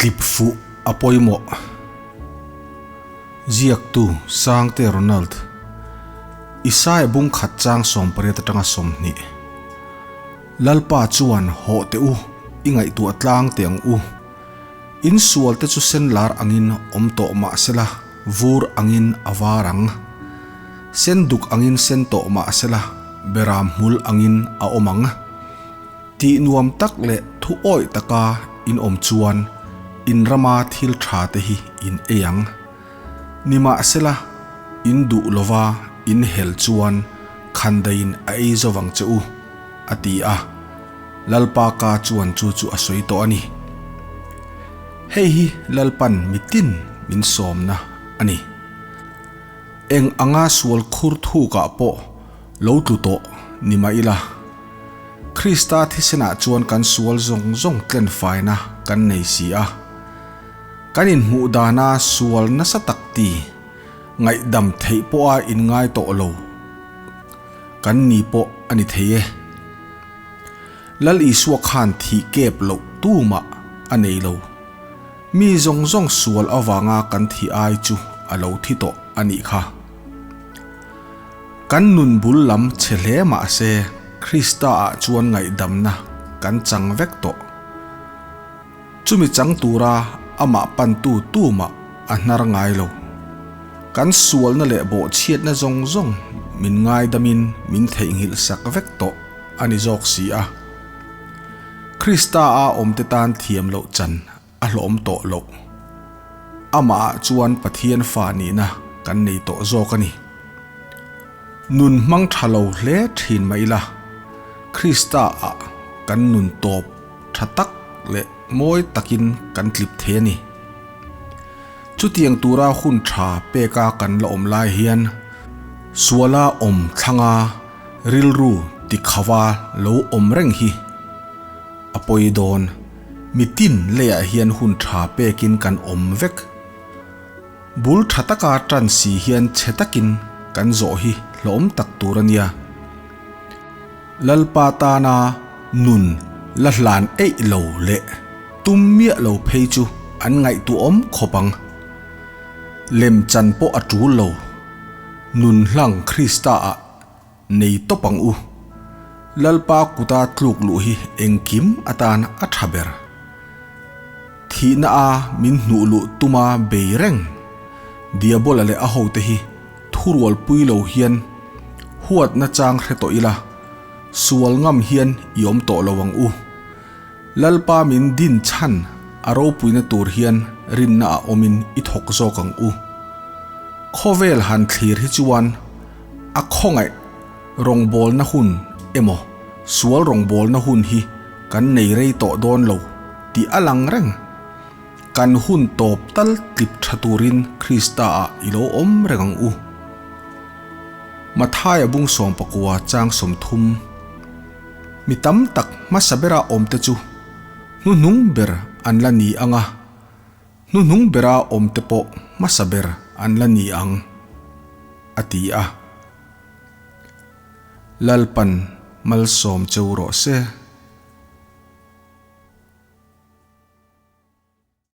Tlip fuh a pawimawh. Ziaktu Sangte Ronald. Isaia bung khat chang 18 atanga 20. Lalpa chuan hawh teh u, i ngaihtuah tlang teh ang u. In sual te chu sen lar angin awm tawh mah sela, vur angin a var ang. Sen duk angin sen tawh mah sela, beram hmul angin a awm ang. Tih nuam tak leh thu awih taka in awm chuan in rama thil tha te hi in ei ang. Nimahsela, in duh lova in hel chuan khandaiin a ei zo vang che u, a ti a. Lalpa ka chuan chu chu a sawi tawh a ni. Hei hi Lalpan mitin min sawmna a ni. Eng anga sual khur thukah pawh lo tlu tawh ni mah ila, Krista thisenah chuan kan sual zawng zawng tlenfaina kan nei si a. Kan inhmuh dana sual nasa tak ti ngaihdam theih pawha inngai tawh lo kan ni pawh a ni thei e. Lal Isua khan thih kep loh tumah a nei lo. Mi zawng zawng sual avanga kan thih ai chu a lo thi tawh a nih kha. Kan nun bul lam chhe hle mah se Krista-ah chuan ngaihdamna kan chang vek tawh. Chumi chang tura amah pantu tumah a hnar ngai lo. Kan sualna leh bawhchhiatna zawng zawng min ngaidamin min theihnghilh sak vek tawh a ni zawk si a. Krista-a awmte tan thiam loh chan a hlawm tawh loh. Amahah chuan Pathian fa nihna kan nei tawh zawk a ni. Nun hmang tha lo hle thin mah ila, Krista-ah kan nun tawp tha tak leh mawi takin kan tlip thei a ni. Chutiang tura hun tha peka kan la awm lai hian suala awm thlanga rilru tikhava lo awm reng hi a pawi dawn. Mitin leiah hian hun tha pekin kan awm vek. Bul tha taka tan si hian chhe takin kan zawh hi hlawm tak tur a nia. Lalpa tana nun la hlan eih lo leh tum miah lo phei chu an ngaihtuahawm khawp ang. Lem chan pawh a tul lo. Nun hlang Krista-ah nei tawp ang u. Lalpa kuta tluk luh hi engkim atan a tha ber. Thihna a min hnuh luh tuma bei reng Diabola leh a hote hi thurualpui lo hian huatna chang hre tawh ila, sual ngam hian i awm tawh lo ang u. Lalpa min din chhan a ropuina tur hian rinna a awmin i thawk zawk ang u. Khawvel han thlir hi chuan a khawngaih rawngbawlna hun emaw sual rawngbawlna hun hi kan nei rei tawh dawn lo tih a lang reng. Kan hun tawp tal tlip tha turin Krista-ah i lo awm reng ang u. Mathaia bung 19 chang 30 Mi tam tak hmasa bera awmte chu hnuhnung ber an la ni ang a, hnuhnung bera awmte pawh hmasa ber an la ni ang, a ti a. Lalpan malsawm cheu rawh se.